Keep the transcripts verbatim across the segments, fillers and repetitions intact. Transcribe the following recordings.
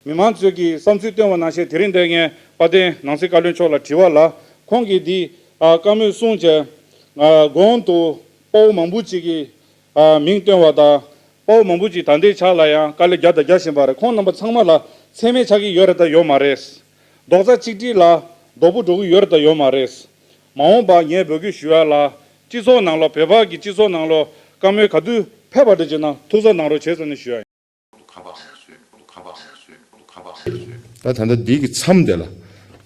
མི་མང་ཚོས་ཀྱི་བསམ་ཚུལ་བཏོན་པ་ནང་བཞིན། དེ་རིང་འདིར་ངས་དཔལ་ལྡན་ནང་སྲིད་བཀའ་བློན་མཆོག་ལ་དྲི་བ་ལ། ཁོང་གིས་འདི་ཨ་བཀའ་མོལ་གསུངས་བྱས། ཨ་གོང་དུ་དཔའ་བོ་མང་པོ་ཅིག་གིས་ཨ་མིང་བཏོན་པ་དང་། དཔའ་བོ་མང་པོ་ཅིག་ད་ལྟའི་ཆ་ལ་ཡང་དཀའ་ལས་རྒྱག་དང་རྒྱག་བཞིན་པ་རེད། ཁོང་རྣམ་པ་ཚང་མ་ལ་མཚན་སྨད་ཆགས་ཀྱི་ཡོད་རེད་དང་ཡོད་མ་རེད། རྡོག་རྩ་གཅིག་སྒྲིལ་ལ་རྡོག་པོ་འགྲོ་གི་ཡོད་རེད་དང་ཡོད་མ་རེད། མ་འོངས་པ་ངས་འབོད་སྐུལ་ཞུ་ཡ་ལ། སྤྱི་ཚོགས་ནང་ལོགས། བོད་པ་གི་སྤྱི་ཚོགས་ནང་ལོགས་བཀའ་མོལ་ག་དུས་ཕེབས་པ་འདྲ་བྱས་ན་ཐུགས་གཟབ་གནང་རོགས་བྱེད་ཟེར་ནས་ཞུ་ཡ་ཡིན། ད་ད་ལྟ་འདི་གི་མཚམས་དེ་ལ་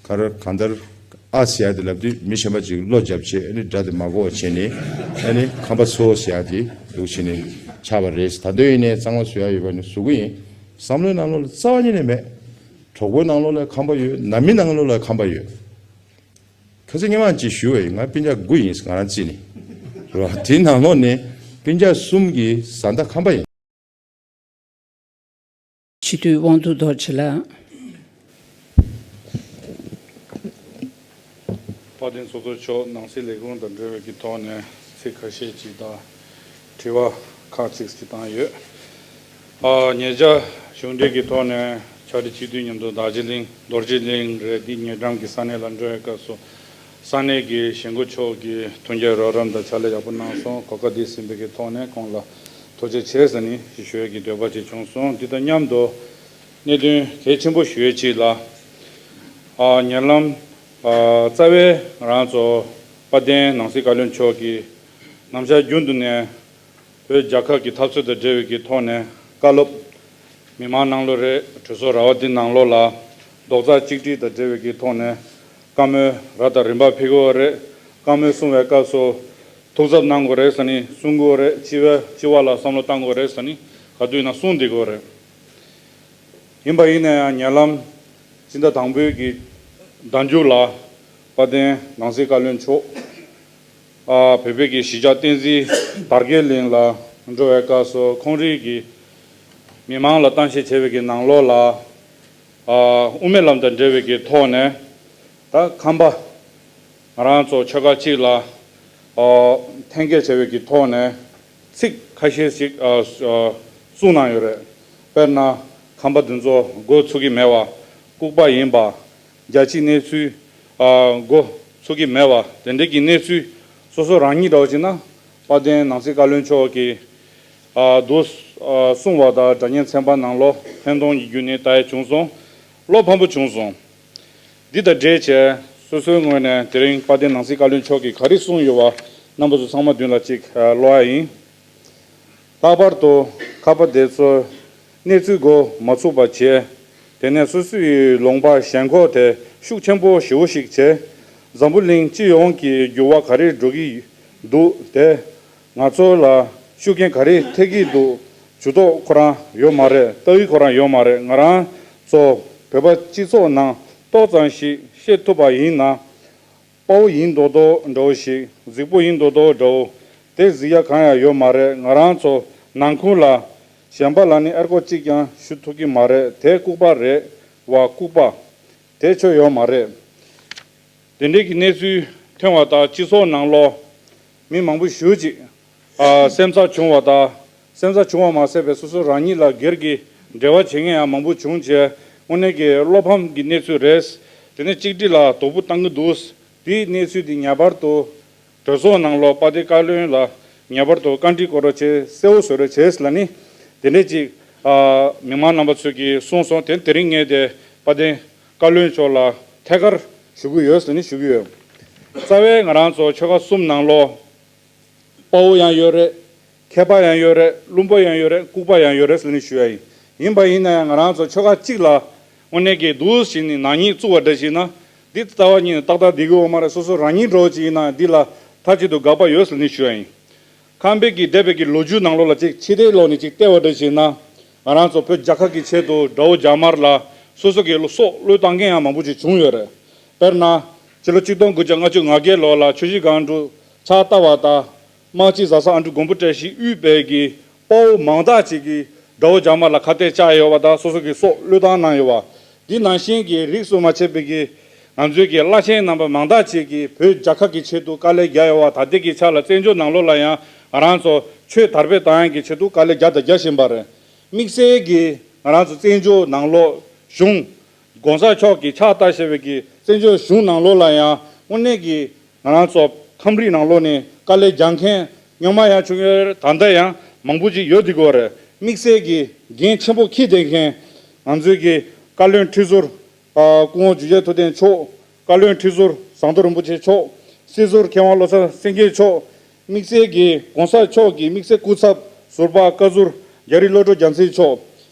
ག་རེ་གང་ལྟར་ཨ་ཟེར་ཡ་དེ་ལབ་དུས། མི་གཞན་པ་ཅིག་བློ་རྒྱབ་བྱས། ཨ་ནི་སྒྲ་དེ་མ་གོ་བ་བྱས་ནས། ཨ་ནི་ཁམས་པ་ཚོ་ཟེར་ཡ་དེ་འདུག་བྱས་ནས་ཆགས་པ་རེད། ད་དུང་ཡིན་ནའི་གཙང་མ་བཟོ་ཡ་ཡོད་པ་ནི་བཟོ་གི་ཡིན། བསམ་བློའི་ནང་ལོགས་ལ་རྩ་བ་ཉིད་ནས་མེད། གྲོགས་པོའི་ནང་ལོགས་ལ་ཁམས་པ་ཡོད། ནང་མི་ནང་ལོགས་ལ་ཁམས་པ་ཡོད། ཁ་སང་སྔོན་མ་ཅིག་ཞུས་པ་ཡིན། ང་སྤུན་ཀྱག་དགུ་ཡིན། ང་རང་རྩིས་ནས་རེད་བ། དེའི་ནང་ལོགས་ནས་སྤུན་ཀྱག་གསུམ་གྱི་བཟའ་ཟླ་ཁམས་པ་ཡིན། སྤྱི་འཐུས་དབང་འདུས་རྡོ་རྗེ་ལགས། དཔལ་ལྡན་ཚོགས་གཙོ་མཆོག། ནང་སྲིད་ལས་ཁུངས་དང་འབྲེལ་བའི་གི་ཐོག་ནས་ཚིག་ཁ་ཤས་ཅིག་དང་དྲི་བ་ཁག་ཅིག་ཅིག་བཏང་ཡོད། ཨ་ཉེ་ཆར་གཞུང་འབྲེལ་གྱི་ཐོག་ནས་ཕྱག་བྲིས་སྤྱི་འཐུས་མཉམ་དུ་རྡོ་རྗེ་གླིང་རྡོ་རྗེ་གླིང་རེད། འདི་ཉེ་འགྲམ་གྱི་ས་གནས་ལ་འགྲོ་བའི་སྐབས་སུ། ས་གནས་ཀྱི་གཞིས་འགོ་མཆོག་གིས་མཐུན་རྐྱེན་རོགས་རམ་དང་ཕྱག་ལས་ཡག་པོ་གནང་སོང་། གོ་སྐབས་འདི་ཟིན་པའི་གི་ཐོག་ནས་ཁོང་ལ་ཐུགས་རྗེ་ཆེ་ཟེར་ནས་ཞུ་ཡས་ཀྱི་འདོད་པ་ཅིག་བྱུང་སོང་། འདི་དང་མཉམ་དུ་གནད་དོན་གལ་ཆེན་པོ་ཞུ་ཡས་ཅིག་ལ། ཨ་ཉེ་ལམ་ཨ་རྩ་བའི་ང་རང་ཚོ་དཔལ་ལྡན་ནང་སྲིད་བཀའ་བློན་མཆོག་གིས་ནམ་ཞག་རྒྱུན་དུ་ནས་བོད་རྒྱལ་ཁབ་ཀྱི་འཐབ་རྩོད་དང་འབྲེལ་བའི་གི་ཐོག་ནས་བཀའ་སློབ། མི་མང་ནང་ལོགས་རེད། གྲོས་ཚོགས་ར་བ་འདི་ནང་ལོགས་ལ་རྡོག་རྩ་གཅིག་སྒྲིལ་དང་འབྲེལ་བའི་གི་ཐོག་ནས་བཀའ་མོལ་རབ་དང་རིམ་པ་ཕེབས་ཀྱི་ཡོད་རེད། བཀའ་མོལ་གསུང་བའི་སྐབས་སུ་ཐུགས་འཚབ་གནང་དགོས་རེད་ཟེར་ནས་གསུང་གི་ཡོད་རེད། སྤྱི་བའི་སྤྱི་བ་ལ་བསམ་བློ་བཏང་དགོས་རེད་ཟེར་ནས་ག་དུས་ཡིན་ན་གསུང་བསྡད་ཀྱི་ཡོད་རེད། ཡིན་པ་ཡིན་ན་ཡང་ཉེ་ལམ་སྤྱི་ཟླ་དང་པོའི་གི་ཟླ་མཇུག་ལ་དཔལ་ལྡན་ནང་སྲིད་བཀའ་བློན་མཆོག་ཨ་བོད་པའི་གི་གཞིས་ཆགས་བསྟན་འཛིན་དར་རྒྱས་གླིང་ལ་འགྲོ་བའི་སྐབས་སུ་ཁོང་རང་གིས་མི་མང་ལ་གཏམ་བཤད་བྱས་པའི་གི་ནང་ལོགས་ལ། ཨ་དབུ་མའི་ལམ་དང་འབྲེལ་བའི་གི་ཐོག་ནས་ད་ཁམས་པ་ང་རང་ཚོ་ཆོལ་ཁ་གཅིག་ལ་ཨ་འཐེན་འཁྱེར་བྱས་པའི་གི་ཐོག་ནས་ཚིག་ཁ་ཤས་ཤིག་ཨ་ཨ་གསུངས་གནང་ཡོད་རེད། དཔེར་ན་ཁམས་པ་འདི་ཚོ་མགོ་ཚོས་ཀྱི་མེད་པ། ལྐུགས་པ་ཡིན་པ། རྒྱལ་སྤྱིའི་གནས་ཚུལ་ཨ་མགོ་ཚོས་ཀྱི་མེད་པ། དེ་འདྲའི་གི་གནས་ཚུལ་སོ་སོ་རང་ཉིད་འདྲ་བོ་ཅིག་ན། དཔལ་ལྡན་ནང་སྲིད་བཀའ་བློན་མཆོག་གིས་ཨ་འདུག་ཨ་གསུངས་པ་དང་། སྒྲ་སྙན་ཚན་པ་ནང་ལོགས་འཕེན་གཏོང་གི་བརྒྱུད་ནས་ལྟ་ཡ་བྱུང་སོང་། བློ་ཕམ་པོ་བྱུང་སོང་། འདི་དང་འབྲེལ་བྱས་སོ་སོའི་ངོས་ནས་དེ་རིང་དཔལ་ལྡན་ནང་སྲིད་བཀའ་བློན་མཆོག་གིས་ག་རེ་གསུངས་ཡོད་པ་རྣམ་པ་ཚོ་ཚང་མ་མདུན་ལ་ཅིག་ཨ་ཀློག་ཡ་ཡིན། ལྷག་པར་དུ་ཁམས་པ་དེ་ཚོས་གནས་ཚུལ་མགོ་མ་ཚོས་པ་བྱས། དེ་ནས་སོ་སོའི་ལུང་པ་ཞེན་ཁོག་དེ་ཤུགས་ཆེན་པོ་ཞེ་པོ་ཞིག་བྱས། འཛམ་བུ་གླིང་སྤྱི་ཡོངས་ཀྱི་འགྱུར་བ་ག་རེ་འགྲོ་གི་འདུག་དེ། ང་ཚོ་ལ་ཤུགས་རྐྱེན་ག་རེ་ཐེབས་ཀྱི་འདུག་ཇུས་གཏོགས་ཁོ་རང་ཡོད་མ་རེད། ལྟ་གི་ཁོ་རང་ཡོད་མ་རེད། ང་རང་ཚོ་བོད་པ་སྤྱི་ཚོགས་ནང་ཏོག་ཙམ་ཞིག་ཤེས་ཐུབ་པ་ཡིན་ན། དཔའ་བོ་ཡིན་མདོག་མདོག་འདྲ་བོ་ཞིག་རྫིག་པོ་ཡིན་མདོག་མདོག་འདྲ་བོ་དེ་གཟིགས་ཡ་གང་ཡང་ཡོད་མ་རེད། ང་རང་ཚོ་ནང་ཁུལ་ལ་གཞན་པ་ལ་ནི་ཨེ་སྐོར་གཅིག་ཀྱང་ཞུ་ཐུབ་ཀྱི་མ་རེད། དེ་ལྐུགས་པ་རེད་བ། ལྐུགས་པ་དེ་ཆོ་ཡོད་མ་རེད། དེ་འདྲའི་གི་གནས་ཚུལ་ཐོན་པ་དང་། སྤྱི་ཚོགས་ནང་ལོགས་མི་མང་པོ་ཞེ་ཅིག་ཨ་སེམས་འཚབ་བྱུང་བ་དང་། སེམས་འཚབ་བྱུང་བ་མ་ཟད་པའི་སོ་སོ་རང་ཉིད་ལ་སྒེར་གྱི་འབྲེལ་བ་བྱེད་མཁན་ཡང་མང་པོ་བྱུང་བྱས། དངོས་གནས་ཀྱི་བློ་ཕམ་གྱི་གནས་ཚུལ་རེད། དེ་ནས་གཅིག་སྒྲིལ་ལ་དོ་ཕོག་བཏང་གི་འདུག་དེའི་གནས་ཚུལ་དེ་ངེས་པར་དུ་གྲོས་ཚོགས་ནང་ལོགས་དཔལ་ལྡན་བཀའ་བློན་ལ་ངེས་པར་དུ་བཀའ་འདྲི་སྐོར་རོགས་བྱེད། གསལ་བོ་བཟོ་རོགས་བྱེད་ལབ་ནི་དེ་འདྲས་ཅིག་ཨ་མི་མང་རྣམ་པ་ཚོས་ཀྱིས་གསུངས་སོང་། དེ་དེ་རིང་ངས་དེ་དཔལ་ལྡན་བཀའ་བློན་མཆོག་ལ་ཐད་ཀར་ཞུ་གི་ཡོད་ཟེར་ནས་ཞུ་གི་ཡོད། རྩ་བའི་ང་རང་ཚོ་ཆོལ་ཁ་གསུམ་ནང་ལོགས་དཔའ་བོ་ཡང་ཡོད་རེད། མཁས་པ་ཡང་ཡོད་རེད། བླུན་པོ་ཡང་ཡོད་རེད། ལྐུགས་པ་ཡང་ཡོད་རེད་ཟེར་ནས་ཞུ་ཡ་ཡིན། ཡིན་པ་ཡིན་ན་ཡང་ང་རང་ཚོ་ཆོལ་ཁ་གཅིག་ལ་དངོས་གནས་ཀྱི་འདུག་ཟེར་ནས་ནག་ཉེས་བཙུགས་པ་འདྲ་ཞིག་ན། འདི་རྩ་བ་ཉིད་ནས་ཏག་ཏག་བསྡད་ཀྱི་ཡོད་མ་རེད། སོ་སོ་རང་ཉིད་འདྲ་བོ་ཅིག་ཡིན་ན་འདི་ལ་མཐའ་གཅིག་ཏུ་དགག་པ་ཡོད་ཟེར་ནས་ཞུ་ཡ་ཡིན། ཁམས་པའི་གི་འདས་པའི་གི་ལོ་རྒྱུས་ནང་ལོགས་ལ་ཅིག་ཕྱི་བལྟས་ལོག་ནས་ཅིག་བལྟས་པ་འདྲ་ཞིག་ན། ང་རང་ཚོ་བོད་རྒྱལ་ཁབ་ཀྱི་ཆེད་དུ་དགྲ་བོ་རྒྱ་དམར་ལ་སོ་སོ་གི་སྲོག་བློས་བཏང་མཁན་ཡང་མང་པོ་ཅིག་བྱུང་ཡོད་རེད། དཔེར་ན། ཕྱི་ལོ་ཆིག་སྟོང་དགུ་བརྒྱ་ལྔ་བཅུ་ང་བརྒྱད་ལོ་ལ་ཆུ་བཞི་སྒང་དྲུག་ཕྱག་བཏབ་པ་དང་། དམག་སྤྱི་བཟའ་ཚང་ཨ་འབྲུག་མགོན་པོ་བཀྲ་ཤིས་དབུས་པའི་གི་དཔའ་བོ་མང་དག་ཅིག་གིས་དགྲ་བོ་རྒྱ་དམར་ལ་ཁ་གཏད་བཅག་ཡོད་པ་དང་། སོ་སོ་གི་སྲོག་བློས་བཏང་གནང་ཡོད་པ། འདི་ནང་བཞིན་གྱི་རིས་སུ་མ་ཆད་པའི་གི་ང་ཚོའི་གི་བླ་ཆེན་རྣམ་པ་མང་དག་ཅིག་གིས་བོད་རྒྱལ་ཁབ་ཀྱི་ཆེད་དུ་དཀའ་ལས་རྒྱག་ཡོད་པ། ད་ལྟའི་གི་ཆ་ལ་བཙན་བྱོལ་ནང་ལོགས་ལ་ཡང་ང་རང་ཚོ་ཆོས་དར་སྤེལ་བཏང་ཡག་གི་ཆེད་དུ་དཀའ་ལས་རྒྱག་དང་རྒྱག་བཞིན་པ་རེད། དམིགས་བསལ་གྱིས་ང་རང་ཚོ་བཙན་བྱོལ་ནང་ལོགས་ གཞུང་། ༸གོང་ས་མཆོག་གིས་ཕྱག་བསྟར་བཞིན་པའི་གི་བཙན་བྱོལ་གཞུང་ནང་ལོགས་ལ་ཡང་དངོས་གནས་ཀྱི་ང་རང་ཚོ་ཁམས་རིགས་ནང་ལོགས་ནས་དཀའ་ལས་རྒྱག་མཁན་སྔོན་མ་ཡང་བྱུང་ཡོད་རེད། ད་ལྟ་ཡང་མང་པོ་ཅིག་ཡོད་བསྡད་ཀྱི་ཡོད་རེད། དམིགས་བསལ་གྱི་འགན་ཆེན་པོ་འཁྱེར་བསྡད་མཁན་ང་ཚོའི་གི་བཀའ་བློན་ཁྲི་ཟུར་སྐུ་ངོ་འཇུ་ཆེན་ཐུབ་བསྟན་མཆོག་བཀའ་བློན་ཁྲི་ཟུར་ཟམ་གདོང་རིན་པོ་ཆེ་མཆོག་སྲིད་ཟུར་མཁས་དབང་བློ་བཟང་སེང་གེ་མཆོག་དམིགས་བསལ་གྱི་༸གོང་ས་མཆོག་གི་དམིགས་བསལ་སྐུ་ཚབ་ཟུར་པ་བཀའ་ཟུར་རྒྱ་རི་བློ་གྲོས་རྒྱལ་མཚན་མཆོག་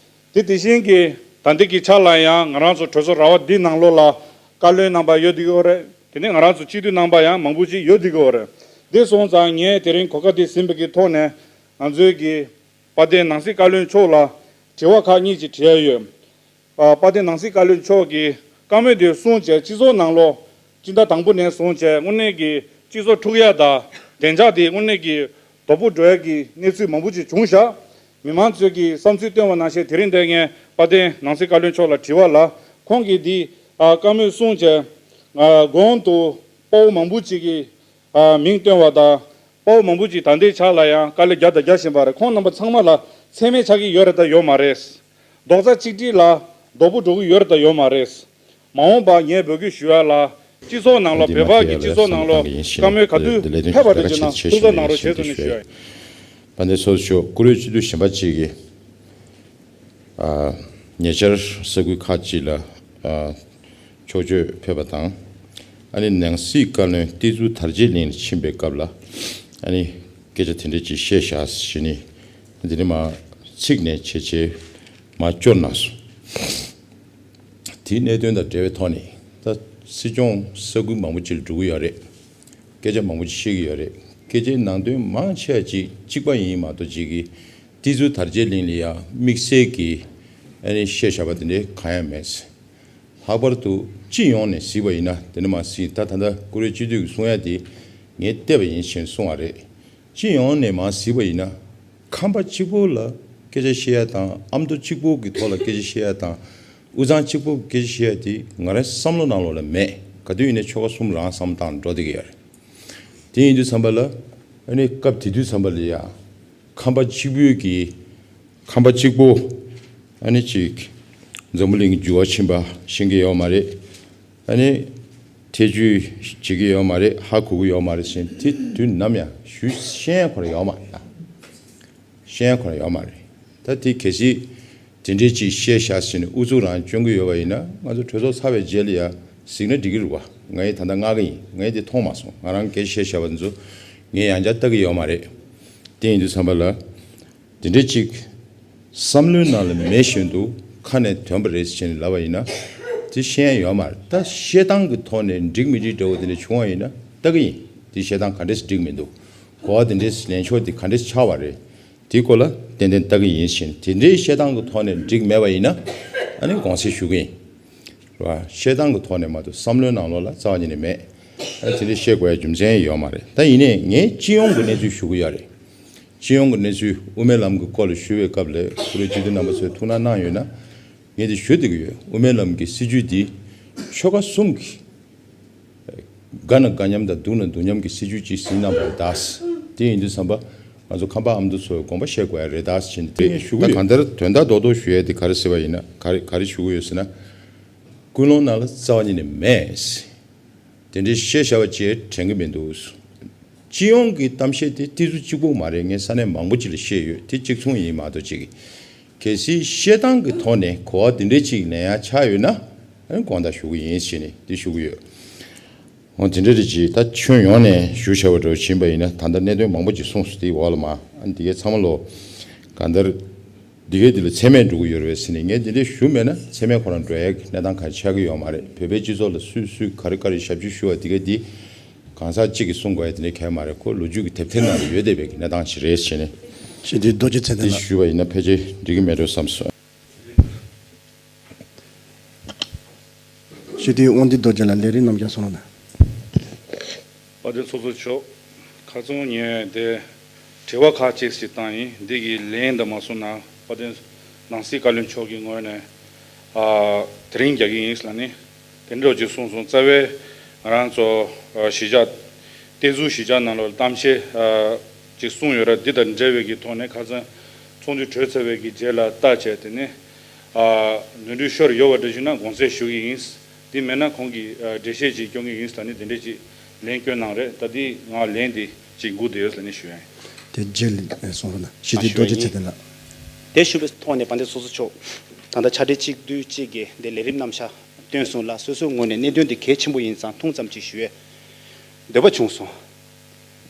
དེ་དེ་བཞིན་གྱི་ད་ལྟའི་གི་ཆ་ལ་ཡང་ང་རང་ཚོ་གྲོས་ཚོགས་ར་བ་འདི་ནང་ལོགས་ལ་བཀའ་བློན་རྣམ་པ་ཡོད་བསྡད་ཀྱི་ཡོད་རེད། དེ་ནས་ང་རང་ཚོ་སྤྱི་འཐུས་རྣམ་པ་ཡང་མང་པོ་ཅིག་ཡོད་བསྡད་ཀྱི་ཡོད་རེད། དེ་སོང་ཙང་ངས་དེ་རིང་གོ་སྐབས་འདི་ཟིན་པའི་གི་ཐོག་ནས་ང་ཚོའི་གི་དཔལ་ལྡན་ནང་སྲིད་བཀའ་བློན་མཆོག་ལ་དྲི་བ་ཁག་གཉིས་ཅིག་དྲི་ཡ་ཡོད། ཨ། དཔལ་ལྡན་ནང་སྲིད་བཀའ་བློན་མཆོག་གིས་བཀའ་མོལ་དེ་གསུངས་བྱས་སྤྱི་ཚོགས་ནང་ལོགས་སྤྱི་ཟླ་དང་པོ་ནས་བཟུང་བྱས་དངོས་གནས་ཀྱི་སྤྱི་ཚོགས་འཁྲུག་ཡ་དང་བདེ་འཇགས་དེ་དངོས་གནས་ཀྱི་དོ་ཕོག་འགྲོ་ཡ་གི་གནས་ཚུལ་མང་པོ་ཅིག་བྱུང་ཤག་མི་མང་ཚོས་ཀྱི་བསམ་ཚུལ་བཏོན་པ་ནང་བཞིན་དེ་རིང་འདིར་ངས་དཔལ་ལྡན་ནང་སྲིད་བཀའ་བློན་མཆོག་ལ་དྲི་བ་ལ་ཁོང་གིས་འདི་ཨ་བཀའ་མོལ་གསུངས་བྱས་ཨ་གོང་དུ་དཔའ་བོ་མང་པོ་ཅིག་གིས་ཨ་མིང་བཏོན་པ་དང་། དཔའ་བོ་མང་པོ་ཅིག་ད་ལྟའི་ཆ་ལ་ཡང་དཀའ་ལས་རྒྱག་དང་རྒྱག་བཞིན་པ་རེད། ཁོང་རྣམ་པ་ཚང་མ་ལ་མཚན་སྨད་ཆགས་ཀྱི་ཡོད་རེད་དང་ཡོད་མ་རེད། རྡོག་རྩ་གཅིག་སྒྲིལ་ལ་རྡོག་པོ་འགྲོ་གི་ཡོད་རེད་དང་ཡོད་མ་རེད། མ་འོངས་པ་ངས་འབོད་སྐུལ་ཞུ་ཡ་ལ་སྤྱི་ཚོགས་ནང་ལ་འདི་མ་བོད་པ་ཐེ་གི་ཡ་ལ་སྤྱི་ཚོགས་ནང་ལོ་བཀའ་མོལ་ག་དུས་ཕེབས་པ་རེད་ཅེ་ན་ཐུགས་ཚ་གནང་རོགས་ཞེས་ཟེར་ནས་ཞུ་ཡ་ཡིན། དཔལ་ལྡན་ཚོགས་གཙོ་མཆོག་བཀུར་འོས་སྤྱི་འཐུས་གཞན་པ་གཅིག་གིས་ཨ་ཉེ་ཆར་ས་ཁུལ་ཁག་ཅིག་ལ་ཨ་ཕྱོགས་བསྐྱོད་ཕེབས་པ་དང་། ཨ་ནི་ནང་སྲིད་བཀའ་བློན་བསྟན་འཛིན་དར་རྒྱས་གླིང་ལ་ཕྱིན་པའི་སྐབས་ལ་ཨ་ནི་སྐད་ཆ་དེ་འདྲ་ཅིག་བཤད་བཞག་ཞེས་ནི་འདི་ནི་མ་ཚིག་ནས་བྱས་བྱས་མ་སྐྱོར་གནང་སོང་། དེའི་གནད་དོན་དང་འབྲེལ་བའི་ཐོག་ནས་ད་སྲིད་སྐྱོང་ས་ཁུལ་མང་པོ་ཅིག་ལ་འགྲོ་གི་ཡོད་རེད། སྐད་ཆ་མང་པོ་ཅིག་བཤད་ཀྱི་ཡོད་རེད། སྐད་ཆའི་ནང་དོན་མང་ཆེ་བ་ཅིག་གཅིག་པ་ཡིན་མ་གཏོགས་ཅིག་གི་བསྟན་འཛིན་དར་རྒྱས་གླིང་ལ་ཡང་དམིགས་བསལ་གྱི་ཨ་ནི་བཤད་བཞག་པ་དེ་འདྲའི་གང་ཡང་མེད། ལྷག་པར་དུ་སྤྱི་ཡོངས་ནས་གཟིགས་པ་ཡིན་ན་དེ་ནི་མ་གཟིགས་ད་ད་ལྟ་བཀུར་འོས་སྤྱི་འཐུས་ཀྱིས་གསུང་ཡ་དེ་ངས་བལྟས་པ་ཡིན་ཞེས་གསུང་བ་རེད། སྤྱི་ཡོངས་ནས་མ་གཟིགས་པ་ཡིན་ན་ཁམས་པ་གཅིག་པོ་ལ་སྐད་ཆ་བཤད་ཡ་དང་ཨ་མདོ་གཅིག་པོ་གི་ཐོག་ལ་སྐད་ཆ་བཤད་ཡ་དང་དབུས་གཙང་གཅིག་པོ་གི་སྐད་ཆ་བཤད་ཡ་དེ་ང་རའི་བསམ་བློ་ནང་ལོགས་ལ་མེད། ག་དུས་ཡིན་ནའི་ཆོལ་ཁ་གསུམ་རང་བསམ་བཏང་འགྲོ་བསྡད་ཀྱི་ཡོད་རེད། དེ་ཡིན་དུས་ཙམ་པ་ལ་ཨ་ནི་སྐབས་དེ་དུས་ཙམ་པ་ལ་ཡ་ཁམས་པ་གཅིག་པུའི་གི་ཁམས་པ་གཅིག་པོ་ཨ་ནི་ཅིག་འཛམ་བུ་གླིང་གི་འགྱུར་བ་ཕྱིན་པ་ཤེས་ཀྱི་ཡོད་མ་རེད། ཨ་ནི་ཐེ་བྱུས་བྱེད་ཀྱི་ཡོད་མ་རེད། ཧ་གོ་གི་ཡོད་མ་རེད་ཟེར་དེ་དུས་ནམ་ཡང་ཞུ་ཤེས་ཡ་ཁོ་རང་ཡོད་མ་རེད། ཤེས་ཡ་ཁོ་རང་ཡོད་མ་རེད། ད་དེ་གལ་སྲིད་དེ་འདྲའི་ཅིག་བཤད་བཞག་ཟེར་ནས་ཨུ་ཚུགས་རང་སྐྱོན་གྱི་ཡོད་པ་ཡིན་ན་ང་ཚོ་གྲོས་ཚོགས་ཚར་བའི་རྗེས་ལ་ཡ་གཟིགས་ན་འགྲིག་གི་རེད་བ། ང་ཡི་ད་ལྟ་ངག་གི་ཡིན། ང་ཡི་དེ་མཐོང་མ་སོང་། ང་རང་སྐད་ཆ་བཤད་བཞག་པ་ཚོ་ངས་ཡང་བསྐྱར་ལྟ་གི་ཡོད་མ་རེད། དེ་ཡིན་དུས་ཙམ་པ་ལ་དེ་འདྲའི་ཅིག་བསམ་བློའི་ནང་ལ་མེད་བཞིན་དུ་ཁ་ནས་ཐོན་པ་རེད་ཟེར་ནས་ལབ་པ་ཡིན་ན་དེ་ཤེས་ཡ་ཡོད་མ་རེད། ད་བཤད་སྟངས་ཀྱི་ཐོག་ནས་འགྲིག་མི་འགྲིག་འདྲ་བོ་དེ་འདྲ་བྱུང་བ་ཡིན་ན་ལྟ་གི་ཡིན། དེ་བཤད་སྟངས་ག་འདྲས་སེ་འགྲིག་མི་འདུག་གོ་བ་དེ་འདྲས་སེ་ལེན་ཕྱོགས་དེ་ག་འདྲས་སེ་ཆགས་པ་རེད། དེའི་སྐོར་ལ་ཏན་ཏན་ལྟ་གི་ཡིན་ཞེས་དེ་འདྲའི་བཤད་སྟངས་ཀྱི་ཐོག་ནས་འགྲིག་མེད་པ་ཡིན་ན་ཨ་ནི་དགོངས་སེལ་ཞུ་གི་ཡིན། རེད་བ། བཤད་སྟངས་ཀྱི་ཐོག་ནས་མ་གཏོགས་བསམ་བློའི་ནང་ལོགས་ལ་རྩ་བ་ཉིད་ནས་མེད། ཨ་ནི་དེ་འདྲའི་བཤད་དགོས་ཡ་རྒྱུ་མཚན་ཡོད་མ་རེད། ད་ཡིན་ནའི་ངས་སྤྱི་ཡོངས་ཀྱི་གནས་ཚུལ་ཞུ་གི་ཡོད་རེད། སྤྱི་ཡོངས་ཀྱི་གནས་ཚུལ་དབུ་མའི་ལམ་གྱི་སྐོར་ལ་ཞུ་བའི་སྐབས་ལ་བཀུར་འོས་སྤྱི་འཐུས་རྣམ་པ་ཚོས་ཐུགས་སྣང་གནང་ཡོད་ན་ངས་དེ་ཞུ་བསྡད་ཀྱི་ཡོད། དབུ་མའི་ལམ་གྱི་སྲིད་བྱུས་འདི་ཆོལ་ཁ་གསུམ་གྱི་དགའ་ན་དགའ་མཉམ་དང་སྡུག་ན་སྡུག་མཉམ་གྱི་སྲིད་བྱུས་ཅིག་ཟིན་གནང་བ་རེད་ད། དེ་ཡིན་དུས་ཙམ་པ་ང་ཚོ་ཁམས་པ་ཨ་མདོ་ཚོས་དགོངས་པ་བཞེས་དགོས་ཡ་རེད་ད་ཟེར་ནས་དེ་ངས་ཞུ་གི་ཡོད། ད་གང་ལྟར་དོན་དག་རྡོག་རྡོག་ཞུ་ཡ་དེ་ག་རེ་ཟེར་བ་ཡིན་ན་ག་རེ་ག་རེ་ཞུ་གི་ཡོད་ཟེར་ན། ཀུན་སློང་ནང་ལ་རྩ་བ་ཉིད་ནས་མེད། དེ་འདྲའི་བཤད་བཞག་པ་ཅིག་དྲན་གྱི་མི་འདུག་སྤྱི་ཡོངས་ཀྱི་གཏམ་བཤད་དེ་ཏི་ཟུ་གཅིག་པོ་མ་རེད། ངས་ས་གནས་མང་པོ་ཅིག་ལ་བཤད་ཡོད། དེ་གཅིག་མཚུངས་ཡིན་མ་གཏོགས་ཅིག་གལ་སྲིད་བཤད་སྟངས་ཀྱི་ཐོག་ནས་གོ་བ་དེ་འདྲའི་ཅིག་ལེན་ཡ་ཆགས་ཡོད་ན་ཨ་ནི་དགོངས་དག་ཞུ་གི་ཡིན་ཞེས་ནས་དེ་ཞུ་གི་ཡོད། འོ་དེ་འདྲ་རེད་ཅིག་ད་ཁྱོན་ཡོངས་ནས་ཞུ་བྱ་བ་འདྲ་བོ་ཕྱིན་པ་ཡིན་ན་ད་ལྟ་གནད་དོན་མང་པོ་ཅིག་གསུངས་སོང་། དེའི་འོག་ལ་མ་ཨ་ནི་དེ་གའི་ཚང་མ་ལོ་གང་ལྟར། འདི་གའི་འདི་ལ་མཚན་སྨད་འགྲོ་གི་ཡོད་རེད་ཟེར་ནས་ངས་འདི་འདྲས་ཞུ་མེད་ན་མཚན་སྨད་ཁོ་རང་འགྲོ་ཡག་གི་གནས་སྟངས་ག་རེ་ཆགས་ཀྱི་ཡོད་མ་རེད། བོད་པའི་སྤྱི་ཚོགས་ལ་སུས་སུས་ག་རེ་ག་རེ་ཞབས་ཕྱི་ཞུ་བ་འདི་གའི་འདི་གང་ཟག་གཅིག་གིས་གསུང་དགོས་ཡ་དེ་འདྲས་གང་ཡང་མ་རེད། ཁོ་ལོ་རྒྱུས་ཀྱི་དེབ་ཐེར་ནང་ལ་ཡོད་བསྡད་པའི་གི་གནས་སྟངས་ཤིག་རེད་ཟེར་ནས་ཞེས་འདི་རྡོ་རྗེ་ཚེ་བརྟན་འདི་ལགས་ཞུ་བ་ཡིན་ན་ཕལ་ཆེར་འགྲིག་གི་མེད་འགྲོ་བསམ་སོང་། སྤྱི་འཐུས་དབང་འདུས་རྡོ་རྗེ་ལགས་ལས་རིམ་རྣམས་ཀྱང་གསུང་རོགས་གནང་། དཔལ་ལྡན་ཚོགས་གཙོ་མཆོག་ཁ་སང་ངས་དེ་དྲི་བ་ཁག་ཅིག་ཞིག་བཏང་ཡིན། འདི་གི་ལན་འདི་མ་གསུངས་ན་དཔལ་ལྡན་ནང་སྲིད་བཀའ་བློན་མཆོག་གི་ངོས་ནས་ཨ་དེ་རིང་རྒྱག་གི་ཡིན་ལབ་ནས་དེ་འདྲ་ཅིག་གསུངས་སོང་། རྩ་བའི་ང་རང་ཚོ་ཨ་གཞིས་ཆགས་བསྟན་འཛིན་གཞིས་ཆགས་ནང་ལོགས་གཏམ་བཤད་ཨ་ཅིག་གསུངས་ཡོད་ར། འདི་དང་འབྲེལ་བའི་གི་ཐོག་ནས་ཁ་སང་ཚོགས་འདུ་གྲོལ་ཚར་བའི་གི་རྗེས་ལ་ལྟ་བྱས་དེ་ནས་ ཨ། ནོར་འཁྲུལ་ཤོར་ཡོད་པ་འདྲ་བྱུང་ན་དགོངས་སེལ་ཞུ་གི་ཡིན། དེ་མེད་ན་ཁོང་གིས་ཨ་འགྲེལ་བཤད་ཅིག་སྐྱོན་གྱི་ཡིན་ལབ་ནས་དེ་འདྲས་ཅིག་ལན་སྐྱོན་གནང་རེད། ད་དེ་ང་ལན་དེ་ཅིག་སྒུག་བསྡད་ཡོད་ལབ་ནས་ཞུ་ཡ་ཡིན། དེ་རྗེས་ལ་གསུང་རོགས་གནང་། ཞི་བདེ་རྡོ་རྗེ་ཚེ་བརྟན་ལགས། དེ་ཞུ་བའི་ཐོག་ནས་དཔལ་ལྡན་ཚོགས་གཙོ་མཆོག་ད་ལྟ་ཕྱག་སྦྲེལ་གཅིག་བསྡུས་གཅིག་གི་འདི་ལས་རིམ་རྣམ་གཞག་བཏོན་སོང་ལ། སོ་སོའི་ངོས་ནས་གནད་དོན་འདི་གལ་ཆེན་པོ་ཡིན་ཙང་ཐུགས་བསམ་ཅིག་ཞུ་ཡས་འདོད་པ་བྱུང་སོང་།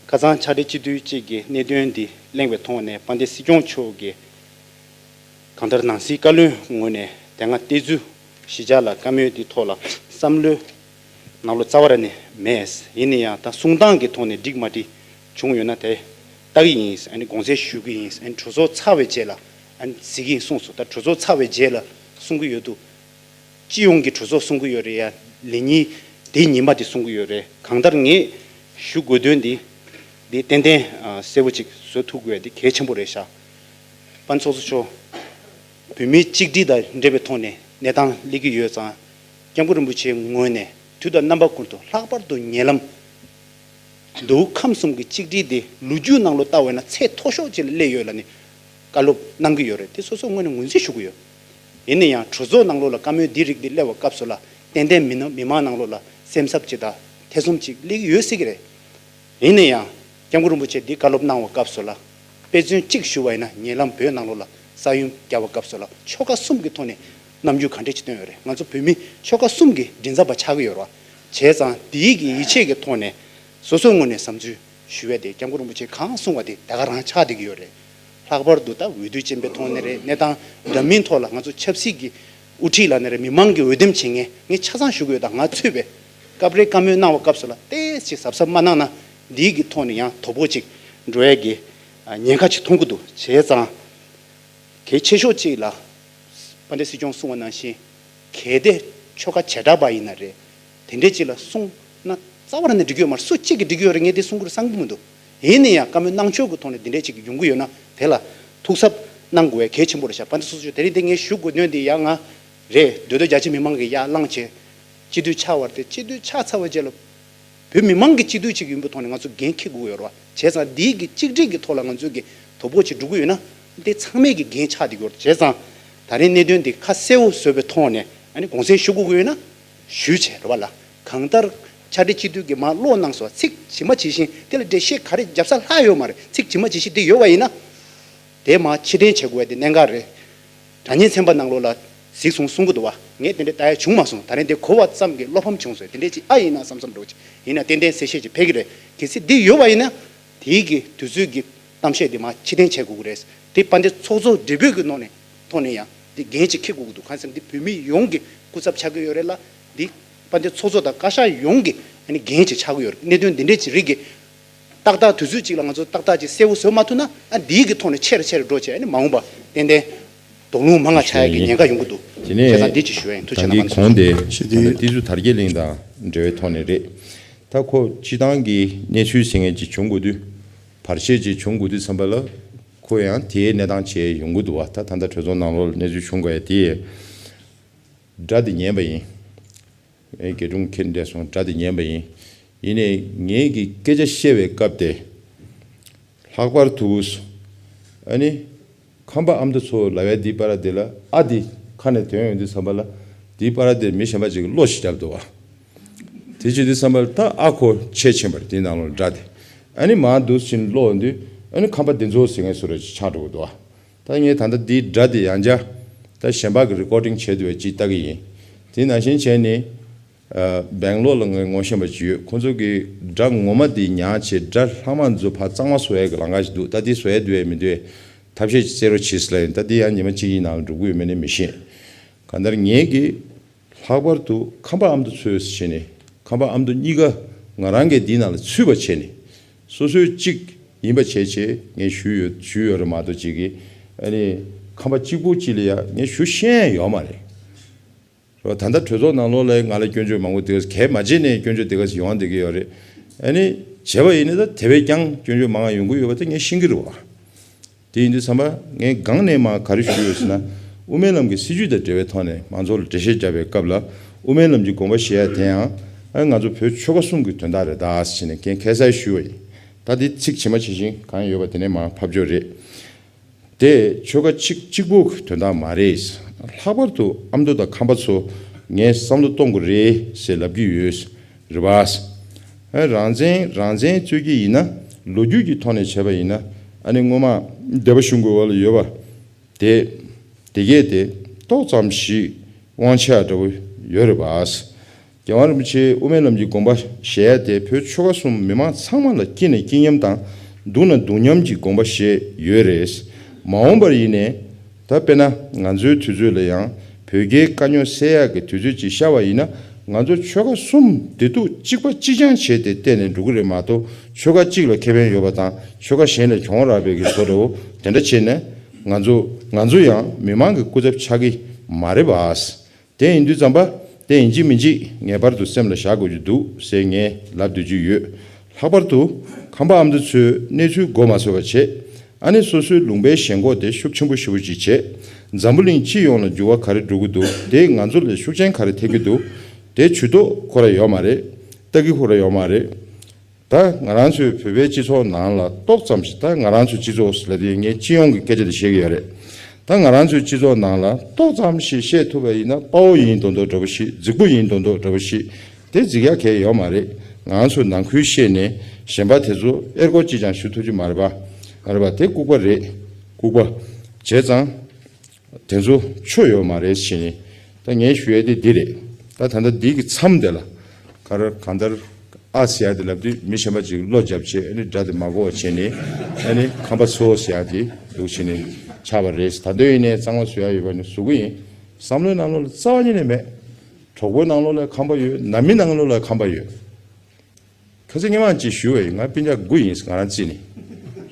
ཁ་སང་ཕྱག་སྦྲེལ་གཅིག་བསྡུས་གཅིག་གི་གནད་དོན་འདི་གླེང་བའི་ཐོག་ནས་དཔལ་ལྡན་སྲིད་སྐྱོང་མཆོག་གིས་གང་ལྟར་ནང་སྲིད་བཀའ་བློན་ངོས་ནས་དེ་སྔ་བསྟན་འཛིན་གཞིས་ཆགས་ལ་བཀའ་མོལ་འདི་ཐོག་ལ་བསམ་བློའི་ནང་ལོགས་རྩ་བ་ར་ནས་མེད། ཡིན་ན་ཡང་ད་གསུང་སྟངས་ཀྱི་ཐོག་ནས་འགྲིག་མ་འགྲིག་བྱུང་ཡོད་ན་དེ་ལྟ་གི་ཡིན། ཨ་ནི་དགོངས་སེལ་ཞུ་གི་ཡིན། ཨ་ནི་གྲོས་ཚོགས་ཚར་བའི་རྗེས་ལ་ཨ་ནི་གཟིགས་ཀྱི་ཡིན་གསུངས་སོང་། ད་གྲོས་ཚོགས་ཚར་བའི་རྗེས་ལ་གསུང་གི་ཡོད་འདུག་སྤྱི་ཡོངས་ཀྱི་གྲོས་ཚོགས་གསུང་གི་ཡོད་རེད་ཡ། ལས་ཉིན་དེའི་ཉིན་མ་དེ་གསུང་གི་ཡོད་རེད། གང་ལྟར་ངས་ཞུ་དགོས་དོན་འདི་འདི་ཏན་ཏན་ཨ་གསལ་པོ་ཅིག་བཟོ་ཐུབ་དགོས་ཡ་འདི་གལ་ཆེན་པོ་རེད་ཤག་དཔལ་ཚོགས་གཙོ་མཆོག་བོད་མིའི་གཅིག་སྒྲིལ་དང་འབྲེལ་བའི་ཐོག་ནས་གནས་སྟངས་སླེབས་ཀྱི་ཡོད་ཙང་། སྐྱབས་མགོན་རིན་པོ་ཆེའི་ངོས་ནས་དུས་དང་རྣམ་པ་ཀུན་ཏུ་ལྷག་པར་དུ་ཉེ་ལམ་མདོ་དབུས་ཁམས་གསུམ་གྱི་གཅིག་སྒྲིལ་དེ་ལོ་རྒྱུས་ནང་ལོགས་ལྟ་བས་ན་ཚད་མཐོ་ཤོས་ཅིག་ལ་སླེབས་ཡོད་ལབ་ནས་བཀའ་སློབ་གནང་གི་ཡོད་རེད། དེ་སོ་སོའི་ངོས་ནས་ངོས་འཛིན་ཞུ་གི་ཡོད། ཡིན་ན་ཡང་གྲོས་ཚོགས་ནང་ལོགས་ལ་བཀའ་མོལ་འདི་རིགས་འདི་སླེབས་པའི་སྐབས་སུ་ལ་ཏན་ཏན་མི་ནང་མི་མང་ནང་ལོགས་ལ་སེམས་འཚབ་ཅིག་དང་ཐེ་ཚོམ་ཅིག་སླེབས་ཀྱི་ཡོད་སྲིད་ཀྱི་རེད། ཡིན་ན་ཡང་། སྐྱབས་མགོན་རིན་པོ་ཆེ་འདི་བཀའ་སློབ་གནང་བའི་སྐབས་སུ་ལ། དཔེ་མཚོན་གཅིག་ཞུ་བ་ཡིན་ན་ཉེ་ལམ་བོད་ནང་ལོགས་ལ་ས་ཡོམ་བརྒྱབ་པའི་སྐབས་སུ་ལ་ཆོལ་ཁ་གསུམ་གྱི་ཐོག་ནས་རྣམ་འགྱུར་ག་འདྲས་ཅིག་སྟོན་ཡོད་རེད། ང་ཚོ་བོད་མི་ཆོལ་ཁ་གསུམ་གྱི་མགྲིན་ཚབ་པ་ཆགས་ཀྱི་ཡོད་རེད་བ། བྱས་ཙང་འདིའི་གི་ཡིད་ཆེས་ཀྱི་ཐོག་ནས་སོ་སོའི་ངོས་ནས་བསམ་ཚུལ་ཞུ་བས་དེ་སྐྱབས་མགོན་རིན་པོ་ཆེ་གང་གསུང་བ་དེ་ད་ག་རང་ཆགས་བསྡད་ཀྱི་ཡོད་རེད། ལྷག་པར་དུ་ད་འོས་བསྡུ་ཅན་པའི་ཐོག་ནས་རེད། གནས་སྟངས་འདྲ་མིན་ཐོག་ལ་ང་ཚོ་ཆབ་སྲིད་ཀྱི་དབུ་ཁྲིད་ལ་ནས་རེད། མི་མང་གི་འོས་འདེམས་བྱེད་མཁན་ངས་ཆ་ཚང་ཞུ་གི་ཡོད། ད་ང་ཚོས་པའི་སྐབས་རེ་བཀའ་མོལ་གནང་བའི་སྐབས་སུ་ལ་ཏོག་ཙམ་གཟབ་གཟབ་མ་གནང་ན་འདིའི་གི་ཐོག་ནས་ཡང་དོ་ཕོག་ཅིག་འགྲོ་ཡས་ཀྱི་ཉེན་ཁ་ཅིག་མཐོང་གི་འདུག་བྱས་ཙང་གལ་ཆེ་ཤོས་ཅིག་ལ་དཔལ་ལྡན་སྲིད་སྐྱོང་གསུང་བ་ནང་བཞིན་གལ་ཏེ་ཆོལ་ཁ་བྱེ་བྲག་པ་ཡིན་ན་རེད། དེ་འདྲས་ཅིག་ལ་གསུངས་ན་རྩ་བ་ར་ནས་འགྲིག་གི་ཡོད་མ་རེད། སུ་གཅིག་གིས་འགྲིག་གི་ཡོད་རེད། ངས་དེ་གསུང་གི་རེད་བསམ་གི་མི་འདུག་ཡིན་ན་ཡང་བཀའ་མོལ་གནང་ཕྱོགས་ཀྱི་ཐོག་ནས་འདི་འདྲས་ཅིག་ཡོང་གི་ཡོད་ན་དེ་ལ་ཐུགས་གཟབ་གནང་དགོས་པའི་གལ་ཆེན་པོ་རེད་ཤག་དཔལ་ལྡན་ཚོགས་གཙོ་མཆོག་དེ་རིང་འདི་ངས་ཞུ་དགོས་དོན་འདི་ཡང་ང་རེད། མདོ་སྟོད་རྒྱ་ཆེ་མི་མང་གིས་ཡར་བླངས་བྱས་སྤྱི་འཐུས་ཆགས་པ་རེད་དེ། སྤྱི་འཐུས་ཆགས་ཚར་བའི་རྗེས་ལ་བོད་མི་མང་གི་སྤྱི་འཐུས་ཅིག་ཡིན་པའི་ཐོག་ནས་ང་ཚོ་འགན་འཁྱེར་དགོས་ཀྱི་ཡོད་རེད་བ། བྱས་ཙང་འདིའི་གི་གཅིག་སྒྲིལ་གྱི་ཐོག་ལ་ང་ཚོས་གི་དོ་ཕོག་ཅིག་འགྲོ་གི་ཡོད་ན་འདི་ཚང་མས་གི་འགན་ཆགས་བསྡད་ཀྱི་ཡོད་རེད། བྱས་ཙང་ད་རིང་གནད་དོན་འདི་ཁ་གསལ་བོ་བཟོས་པའི་ཐོག་ནས་ཨ་ནི་དགོངས་སེལ་ཞུ་དགོས་ཀྱི་ཡོད་ན་ཞུས་བྱས་རེད་བ་ལ། གང་ལྟར་ཕྱག་སྦྲེལ་སྤྱི་འཐུས་ཀྱིས་མར་ཀློག་གནང་སོང་། ཚིག་ཇི་མ་ཇི་བཞིན་དེ་ལ་འགྲེལ་བཤད་ག་རེ་བརྒྱབ་ས་ལྷག་ཡོད་མ་རེད། ཚིག་ཇི་མ་ཇི་བཞིན་དེ་ཡོད་པ་ཡིན་ན། དེ་མར་ཕྱིར་དྲན་བྱེད་དགོས་པ་དེ་གནད་འགག་རེད། དྲ་བརྙན་ཚན་པ་ནང་ལོགས་ལ་གཟིགས་སོང་གསུང་གི་འདུག་བ། ངས་དེ་འདྲ་ལྟ་ཡ་བྱུང་མ་སོང་། ད་རིང་དེ་གོ་བ་ཙམ་གྱིས་བློ་ཕམ་བྱུང་སོང་། དེ་འདྲ་ཅིག་ཨ་ཡིན་ན་བསམ་བསམ་འདྲ་བོ་ཅིག་ཡིན་ན་ཏན་ཏན་གསལ་བཤད་ཅིག་ཕེབས་ཀྱི་རེད། གལ་སྲིད་འདི་ཡོད་པ་ཡིན་ན་དེའི་གི་དུས་ཚོད་ཀྱི་གཏམ་བཤད་དེ་མར་ཕྱིར་དྲན་བྱེད་དགོས་ཀྱི་རེད། དེ་དཔལ་ལྡན་ཚོགས་གཙོ་སྦྲེལ་པོའི་གི་ནང་ནས་ཐོག་ནས་ཡང་དེ་འགན་ཅིག་འཁྱེར་དགོས་ཀྱི་འདུག་གང་ཟེར་ན་འདི་བོད་མི་ཡོངས་ཀྱི་སྐུ་ཚབ་ཆགས་ཀྱི་ཡོད་རེད་ལ། འདི་དཔལ་ལྡན་ཚོགས་གཙོ་དང་བཀའ་ཤག་ཡོངས་ཀྱི་ཨ་ནི་འགན་ཅིག་ཆགས་ཀྱི་ཡོད་རེད། གནད་དོན་འདི་འདྲས་ཅིག་རིགས་ཀྱི་ཏག་ཏག་དུས་ཚོད་ཅིག་ལ་ང་ཚོ་ཏག་ཏག་ཅིག་གསལ་བོ་བཟོ་མ་ཐུབ་ན་ཨ་འདིའི་གི་ཐོག་ནས་ཆེ་རུ་ཆེ་རུ་འགྲོ་བྱས་ཨ་ནི་མ་འོངས་པ་ཏན་ཏན་དོགས་སློང་མང་ང་ཆགས་ཡ་གི་ཉེན་ཁ་ཡོང་གི་འདུག་དེ་ནས་བྱས་ཙང་འདི་ཅིག་ཞུ་ཡ་ཡིན། ཐུགས་རྗེ་ཆེ་གནང་། གོང་དེ་ད་ལྟ་ཏི་ཟུ་དར་རྒྱས་གླིང་དང་འབྲེལ་བའི་ཐོག་ནས་རེད། ད་ཁོ་སྤྱི་བཏང་གི་གནས་ཚུལ་ཟེར་མཁན་ཅིག་བྱུང་དགོས་དུས་བར་ཆད་ཅིག་བྱུང་དགོས་དུས་ཙམ་པ་ལ་ཁོ་ཡང་དེའི་གནས་སྟངས་བྱས་ཡོང་གི་འདུག་བ། ད་ད་ལྟ་གྲོས་ཚོགས་ནང་ལོགས་ལ་གནས་ཚུལ་བྱུང་དགོས་ཡ་དེ་སྒྲ་དེ་ཉན་པ་ཡིན། ངས་དགེ་སྒྲུང་ཁྱེར་འདས་སོང་། སྒྲ་དེ་ཉན་པ་ཡིན། ཡིན་ནའི་ངས་ཀྱི་སྐད་ཆ་བཤད་པའི་སྐབས་དེ་ལྷག་པར་དུ་ཨ་ནི་ཁམས་པ་ཨ་མདོ་ཚོ་ལབ་ཡ་འདི་པར་དེ་ལ་ཨ་འདི་ཁ་ནས་ཐོན་ཡོང་དུས་ཙམ་པ་ལ་འདི་པར་དེ་མི་གཞན་པ་ཅིག་གིས་བློ་ཞིག་བརྒྱབ་འདུག་བ། དེ་བྱེད་དུས་ཙམ་པ་ལ་ད་ཨ་ཁོ་ཆེ་ཕྱིན་པར་དེའི་ནང་ལོགས་སྒྲ་དེ་ཨ་ནི་མར་འདུག་ཕྱིན་ཀློག་ཡོང་དུས་ཨ་ནི་ཁམས་པ་འདི་ཚོ་ཟེར་མཁན་བཟོ་འདྲ་ཅིག་ཆགས་འགྲོ་གི་འདུག་བ། ད་ངས་ད་ལྟ་འདིའི་སྒྲ་དེ་ཡང་བསྐྱར་ད་གཞན་པ་གི་རི་ཀོར་ཌིང་བྱས་འདུག་པས་ཅིག་ལྟ་གི་ཡིན། དེ་ནང་བཞིན་བྱས་ནས་ཨ་སྦེང་ལོར་ལ་ངའི་ངོ་ཤེས་པ་ཅིག་ཡོད། ཁོང་ཚོ་གིས་སྒྲ་ངོ་མ་དེ་ཉར་བྱས་སྒྲ་ལྷག་མ་ཚོ་ཕར་གཙང་མ་བཟོ་ཡ་གི་ལམ་ཁ་ཞིག་འདུག་ད་དེ་བཟོ་ཡ་འདུག་པས་མི་འདུག་པས་ཐབས་ཤེས་ཅིག་རྩེ་རོགས་བྱེད་ཟེར་ལབ་ཡིན། ད་དེ་ཡང་ཉི་མ་གཅིག་གཉིས་ནང་ལ་འགྲུབ་ཀྱི་ཡོད་མེད་ནི་མི་ཤེས། གང་ལྟར་ངས་ཀྱི་ལྷག་པར་དུ་ཁམས་པ་ཨ་མདོ་ཚོས་བྱས་ནས་ཁམས་པ་ཨ་མདོ་གཉིས་ཀ་ང་རང་གིས་འདིའི་ནང་ལ་ཚུད་པ་བྱས་ནས་སོ་སོའི་གཅིག་ཡིན་པ་བྱས་བྱས་ངས་ཞུས་ཡོད་ཞུས་ཡོད་རེད་མ་གཏོགས་གཅིག་གིས་ཨ་ནི་ཁམས་པ་གཅིག་པུ་གཅིག་ལ་ཡ་ངས་ཞུ་ཤེས་ཡོད་མ་རེད། རོ་ད་ལྟ་གྲོས་ཚོགས་ནང་ལོགས་ལ་ང་ལ་སྐྱོན་བརྗོད་མང་པོ་དེ་ག་གལ་མ་བྱས་ནས་སྐྱོན་བརྗོད་དེ་ག་ཡོང་བསྡད་ཀྱི་ཡོད་རེད། ཨ་ནི་བྱས་པ་ཡིན་ན་ད་དེ་བས་ཀྱང་སྐྱོན་བརྗོད་མང་བ་ཡོང་གི་ཡོད་པ་དེ་ངས་ཤེས་ཀྱི་རེད་བ། དེ་ཡིན་དུས་ཙམ་པ་ངས་སྒང་ནས་མར་ག་རེ་ཞུས་ཡོད་ཟེར་ན། དབུ་མའི་ལམ་གྱི་སྲིད་བྱུས་དང་འབྲེལ་བའི་ཐོག་ནས་མང་ཚོགས་ལ་འགྲེལ་བཤད་བརྒྱབ་པའི་སྐབས་ལ་དབུ་མའི་ལམ་གྱི་དགོངས་པ་བཞེས་ཡ་དེ་ཡང་ཨ་ང་ཚོ་བོད་ཆོལ་ཁ་གསུམ་གྱི་དོན་དག་རེད་ད་ཟེར་ནས་ངས་ཁ་གསལ་ཞུས་པ་ཡིན། ད་འདི་ཚིག་ཇི་མ་ཇི་བཞིན་གང་ཡོད་པ་དེ་ནས་མར་ཕབ་ཆོག་རེད། དེ་ཆོལ་ཁ་གཅིག་གཅིག་པོ་གི་དོན་དག་མ་རེད། ལྷག་པར་དུ་ཨ་མདོ་དང་ཁམས་པ་ཚོ་ངས་བསམ་བློ་གཏོང་དགོས་རེད་ཟེར་ལབ་ཀྱི་ཡོད། རེད་པ། རང་བཙན་རང་བཙན་རྩོད་ཀྱི་ཡིན་ན་ལོ་རྒྱུས་ཀྱི་ཐོག་ནས་བྱས་པ་ཡིན་ན་ཨ་ནི་སྔོན་མ་སྡེ་པ་གཞུང་གི་འོག་ལ་ཡོད་པ། དེ། དེ་གས་དེ་ཏོག་ཙམ་ཞིག་དབང་ཆ་འདྲ་བོ་ཡོད་རེད་པ། རྒྱལ་དབང་རིན་པོ་ཆེ་དབུ་མའི་ལམ་གྱི་དགོངས་པ་བཞེས་ཡ་དེ་བོད་ཆོལ་ཁ་གསུམ་མི་མང་ཚང་མ་ལ་སྐྱིད་ན་སྐྱིད་མཉམ་དང་སྡུག་ན་སྡུག་མཉམ་གྱི་དགོངས་པ་བཞེས་ཡོད་རེད། མ་འོངས་པར་ཡིན་ནའི་ད་དཔེར་ན་ང་ཚོའི་དུས་ཚོད་ལ་ཡང་བོད་རྒྱའི་དཀའ་རྙོག་སེལ་ཡག་གི་དུས་ཚོད་ཅིག་ཤར་བ་ཡིན་ན་ང་ཚོ་ཆོལ་ཁ་གསུམ་བདེ་སྡུག་གཅིག་པ་གཅིག་རྐྱང་བྱས་ཏེ་བལྟས་ནས་འགྲོ་གི་རེད་མ་གཏོགས་ཆོལ་ཁ་གཅིག་ལ་ཁེ་ཕན་ཡོད་པ་དང་ཆོལ་ཁ་གཞན་ལ་གྱོང་རག་པའི་གི་བཟོ་འདྲ་བོ་དེ་འདྲ་བྱས་ནས། ང་ཚོ་ང་ཚོ་ཡང་མི་མང་གི་སྐུ་ཚབ་ཆགས་ཀྱི་མ་རེད་པ། དེ་ཡིན་དུས་ཙམ་པ་དེ་ཡིན་གཅིག་མིན་གཅིག་ངེས་པར་དུ་སེམས་ལ་བཞག་དགོས་ཀྱི་འདུག་ཟེར་ངས་ལབ་སྡོད་ཀྱི་ཡོད། ལྷག་པར་དུ་ཁམས་པ་ཨ་མདོ་ཚོས་གནས་ཚུལ་མགོ་མ་ཚོས་པ་བྱས། ཨ་ནི་སོ་སོའི་ལུང་པའི་ཞེན་ཁོག་དེ་ཤུགས་ཆེན་པོ་ཞེ་པོ་ཅིག་བྱས། འཛམ་བུ་གླིང་སྤྱི་ཡོངས་ལ་འགྱུར་བ་ག་རེ་འགྲོ་གི་འདུག་དེས་ང་ཚོ་ལ་ཤུགས་རྐྱེན་ག་རེ་ཐེབས་ཀྱི་འདུག་དེ་ཇུས་གཏོགས་ཁོ་ར་ཡོད་མ་རེད། ལྟ་གི་ཁོ་ར་ཡོད་མ་རེད། ད་ང་རང་ཚོའི་བོད་པའི་སྤྱི་ཚོགས་ནང་ལ་ཏོག་ཙམ་ཞིག་ད་ང་རང་ཚོའི་སྤྱི་ཚོགས་ལ་དེ་ངས་སྤྱི་ཡོངས་ཀྱི་སྐད་ཆ་དེ་བཤད་ཀྱི་ཡོད་རེད། ད་ང་རང་ཚོའི་སྤྱི་ཚོགས་ནང་ལ་ཏོག་ཙམ་ཞིག་བཤད་ཐུབ་པ་ཡིན་ན་དཔའ་བོ་ཡིན་མདོག་མདོག་འདྲ་པོ་ཞིག་རྫིག་པོ་ཡིན་མདོག་མདོག་འདྲ་པོ་ཞིག་དེ་རྫིག་ཡག་གལ་ཡོད་མ་རེད། ང་ཚོ་ནང་ཁུལ་བཤད་ནས་གཞན་པ་དེ་ཚོ་ཨེར་སྐོར་ཅིག་ཀྱང་ཞུ་ཐུབ་ཀྱི་མ་རེད་པ། མ་རེད་པ་དེ་ལྐུགས་པ་རེད། ལྐུགས་པ། བྱས་ཙང་། དེ་ཚོ་ཆོ་ཡོད་མ་རེད་ཟེར་ནས་ད་ངས་ཞུ་ཡ་དེ་འདི་རེད། ད་ད་ལྟ་འདི་གི་མཚམས་དེ་ལ་ག་རེ་གང་ལྟར་ཨ་ཟེར་ཡ་དེ་ལབ་དུས་མི་གཞན་པ་ཅིག་བློ་རྒྱབ་བྱས་ཨ་ནི་སྒྲ་དེ་མ་གོ་བ་བྱས་ནས་ཨ་ནི་ཁམས་པ་ཚོ་ཟེར་ཡ་དེ་འདུག་བྱས་ནས་ཆགས་པ་རེད། ད་དུང་ཡིན་ནའི་གཙང་མ་བཟོ་ཡ་ཡོད་པ་ནི་བཟོ་གི་ཡིན། བསམ་བློའི་ནང་ལོགས་ལ་རྩ་བ་ཉིད་ནས་མེད། གྲོགས་པོའི་ནང་ལོགས་ལ་ཁམས་པ་ཡོད། ནང་མི་ནང་ལོགས་ལ་ཁམས་པ་ཡོད། ཁ་སང་སྔོན་མ་ཅིག་ཞུས་པ་ཡིན། ང་སྤུན་ཀྱག་དགུ་ཡིན་ང་རང་རྩིས་ནས།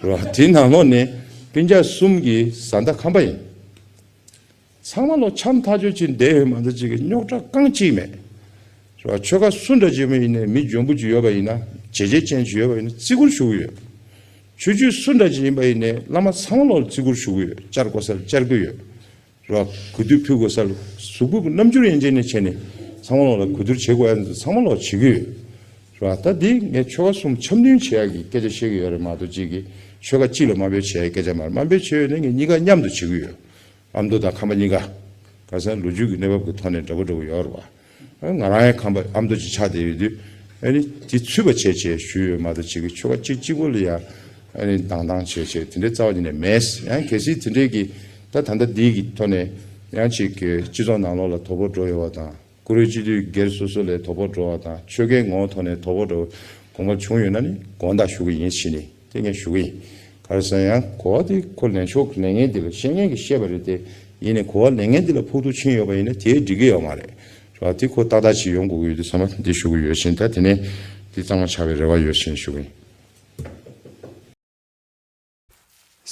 རེད་བ། དེའི་ནང་ལོགས་ནས་སྤུན་ཀྱག་གསུམ་གྱི་བཟའ་ཟླ་ཁམས་པ་ཡིན། ཚང་མ་ལོ་འཆམ་ཐག་ཆོད་ཅིག་བསྡད་ཡོད་མ་གཏོགས་ཅིག་གི་རྙོག་དྲ་རྐང་གཅིག་མེད། རེད་བ། ཆོལ་ཁ་སུ་འདྲ་ཅིག་མ་ཡིན་ནའི་མི་འཇོན་པོ་ཅིག་ཡོད་པ་ཡིན་ན་བྱས་རྗེས་ཅན་ཅིག་ཡོད་པ་ཡིན་ན་བརྩི་བཀུར་ཞུ་གི་ཡོད། ཆོས་བརྒྱུད་སུ་འདྲ་ཅིག་ཡིན་པ་ཡིན་ནའི་བླ་མ་ཚང་མ་ལོག་ལ་བརྩི་བཀུར་ཞུ་གི་ཡོད། བཅར་དགོས་ས་ལ་བཅར་གི་ཡོད། རེད་བ། གུས་འདུད་ཕུལ་དགོས་ས་ལ་གཟུགས་པོ་གི་རྣམ་འགྱུར་ཡན་ཆད་ནས་བྱས་ནས་ཚང་མ་ལོག་ལ་གུས་བསྡུར་བྱེད་དགོས་ཡ་ཚང་མ་ལོག་བྱེད་ཀྱི་ཡོད། རེད་བ། ད་འདི་ངས་ཆོལ་ཁ་གསུམ་འཆམ་མཐུན་བྱེད་ཡ་གི་སྐད་ཆ་བཤད་ཀྱི་ཡོད་རེད་མ་གཏོགས་ཅིག་གི་ཆོལ་ཁ་གཅིག་ལ་དམའ་འབེབས་བྱེད་ཡ་སྐད་ཆ་མ་རེད། དམའ་འབེབས་བྱེད་ཡོད་ན་ངས་གཉིས་ཀ་མཉམ་དུ་བྱེད་ཀྱི་ཡོད། ཨ་མདོ་དང་ཁམས་པ་གཉིས་ཀ་ག་ས་ལོ་རྒྱུས་ཀྱི་གནས་བབ་ཀྱི་ཐོག་ནས་འདྲ་པོ་འདྲ་པོ་ཡོད་རེད་བ། ང་རང་ཡང་ཁམས་པ་ཨ་མདོ་ཅིག་ཆགས་བསྡད་ཡོད་དུས་ཨ་ནི་དེ་ཚུད་པ་བྱས་བྱས་ཞུས་ཡོད་མ་གཏོགས་ཅིག་གི་ཆོལ་ཁ་གཅིག་གཅིག་པོ་ལ་ཡ་ཨ་ནི་སྡང་སྡང་བྱས་བྱས་དེ་འདྲའི་རྩ་བ་ཉིད་ནས་མེད། ཡང་གལ་སྲིད་དེ་འདྲའི་གི་ད་ད་ལྟ་འདི་གི་ཐོག་ནས་ཡང་ཅིག་གི་སྤྱི་ཚོགས་ནང་ལོགས་ལ་དོ་ཕོག་འགྲོ་ཡོད་པ་དང་། བཀུར་འོས་སྤྱི་འཐུས་སྒེར་སོ་སོ་ལ་དོ་ཕོག་འགྲོ་བ་དང་ཆོལ་ཁའི་ངོ་བོ་ཐོག་ནས་དོ་ཕོག་འགྲོ་དགོངས་པ་བྱུང་ཡོད་ན་ནི་དགོངས་དག་ཞུ་གི་ཡིན་ཕྱིན་ནི་དེ་ངས་ཞུ་གི་ཡིན། ག་རེ་ཟེར་ན་ཡང་གོ་བ་དེ་ཁོ་ལེན་ཕྱོགས་ལེན་མཁན་དེ་ལ་བཤད་མཁན་གྱིས་བཤད་པ་རེད་དེ་ཡིན་ནའི་གོ་བ་ལེན་མཁན་དེ་ལ་ཕོག་ཐུག་ཕྱིན་ཡོད་པ་ཡིན་ན་དེ་འགྲིག་གི་ཡོད་མ་རེད། རེད་བ། དེ་ཁོ་ཏག་ཏག་ཅིག་ཡོང་དགོས་ཀྱི་ཡོད་དུས་ཚང་མ་འདི་ཞུ་གི་ཡོད་ཕྱིན་ད་དེ་ནས་འདི་གཙང་མ་ཆགས་པའི་རེ་བ་ཡོད་ཕྱིན་ཞུ་གི་ཡིན།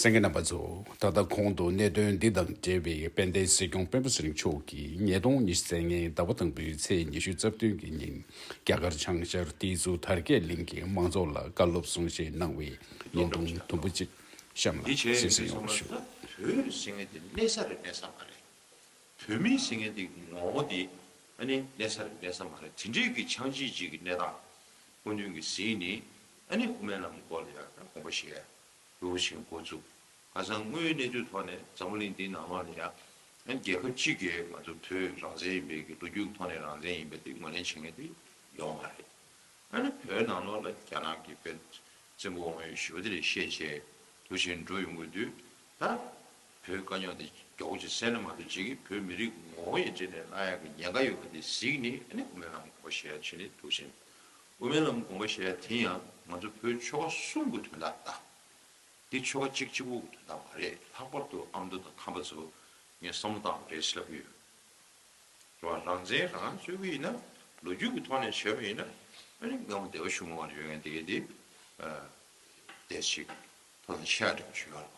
གསན་མཁན་རྣམ་པ་ཚོ། ད་ལྟ་གོང་དུ་གནད་དོན་འདི་དང་འབྲེལ་བའི་དཔལ་ལྡན་སྲིད་སྐྱོང་སྤེན་པ་ཚེ་རིང་མཆོག་གིས་ཉིས་སྟོང་ཉི་ཤུ་རྩ་ལྔའི་ཟླ་བ་དང་པོའི་ཚེས་ཉི་ཤུ་རྩ་བདུན་གྱི་ཉིན་རྒྱ་གར་བྱང་ཤར་ཏི་ཛུ་དར་རྒྱས་གླིང་གི་མང་ཚོགས་ལ་བཀའ་སློབ་གསུང་བཤད་གནང་བའི་བརྙན་ཐུང་དུམ་བུ་གཅིག་གཤམ་ལ་གསན་གཟིགས་ཡོང་ཞུ། བོད་ཟེར་མཁན་དེ་གནས་ས་རེད་གནས་ས་མ་རེད། བོད་མི་ཟེར་མཁན་དེ་ངོ་བོ་དེ་ཨ་ནི་གནས་ས་རེད་གནས་ས་མ་རེད། དེ་འདྲའི་གི་ཆགས་འཇིག་ཅིག་གི་གནས་སྟངས་སྐུ་མདུན་གྱིས་གཟིགས་ནས་ཨ་ནི་དབུ་མའི་ལམ་སྐོར་ལ་ཡང་དགོངས་པ་བཞེས་རུ་ཞིག་འགོ་བཙུགས། ཁ་སང་དངོས་ཡོད་གནས་ཚུལ་ཐོག་ནས་འཛམ་བུ་གླིང་འདིའི་ནང་ལོགས་ལ་ཡང་ཨ་ནི་རྒྱལ་ཁབ་གཅིག་གིས་ང་ཚོ་བོད་རང་བཙན་ཡིན་པའི་གི་ལོ་རྒྱུས་ཐོག་ནས་རང་བཙན་ཡིན་པ་དེ་ངོས་ལེན་བྱེད་མཁན་དེ་ཡོད་མ་རེད། ཨ་ནི་བོད་ནང་ལོགས་ལ་རྒྱ་ནག་གི་དཔེ་བཙན་པོ་དབང་ཡོད་ཞེ་པོ་དེ་ལས་བཤད་བྱས་དུ་ཞིག་འགྲོ་ཡོང་གི་དུས་ད་བོད་དཀའ་རྙོག་དེ་མགྱོགས་ཅིག་སེལ་ན་མ་གཏོགས་ཅིག་གིས་བོད་མི་རིགས་ངོ་བོ་ཡན་ཆད་ནས་བརླག་ཡག་གི་ཉེན་ཁ་ཡོད་པ་དེ་གཟིགས་ནས་ཨ་ནི་དབུ་མའི་ལམ་དགོངས་པ་བཞེས་ཡ་ཕྱིན་ནས་དུ་ཞིག་དབུ་མའི་ལམ་དགོངས་པ་བཞེས་ཡ་དེ་ཡང་ང་ཚོ་བོད་ཆོལ་ཁ་གསུམ་གྱི་དོན་དག་ད། འདི་ཆོལ་ཁ་གཅིག་གཅིག་པུ་གི་དོན་དག་མ་རེད། ལྷག་པར་དུ་ཨ་མདོ་དང་ཁམས་པ་ཚོ་ངས་བསམ་བློ་བཏང་དགོས་རེད་ཟེར་ལབ་ཀྱི་ཡོད། རེད་བ། རང་བཙན་རང་རྩོད་ཀྱི་ཡིན་ན་ལོ་རྒྱུས་ཀྱི་ཐོག་ནས་བྱས་པ་ཡིན་ན་ཨ་ནི་སྔ་མོ་སྡེ་པ་གཞུང་ལ་ཡོད་མཁན་དེ་གའི་དེ་བསྡད་ཅིག་ཐོག་ནས་བཤད་འདྲ་བྱུང་ཡོད་རེད་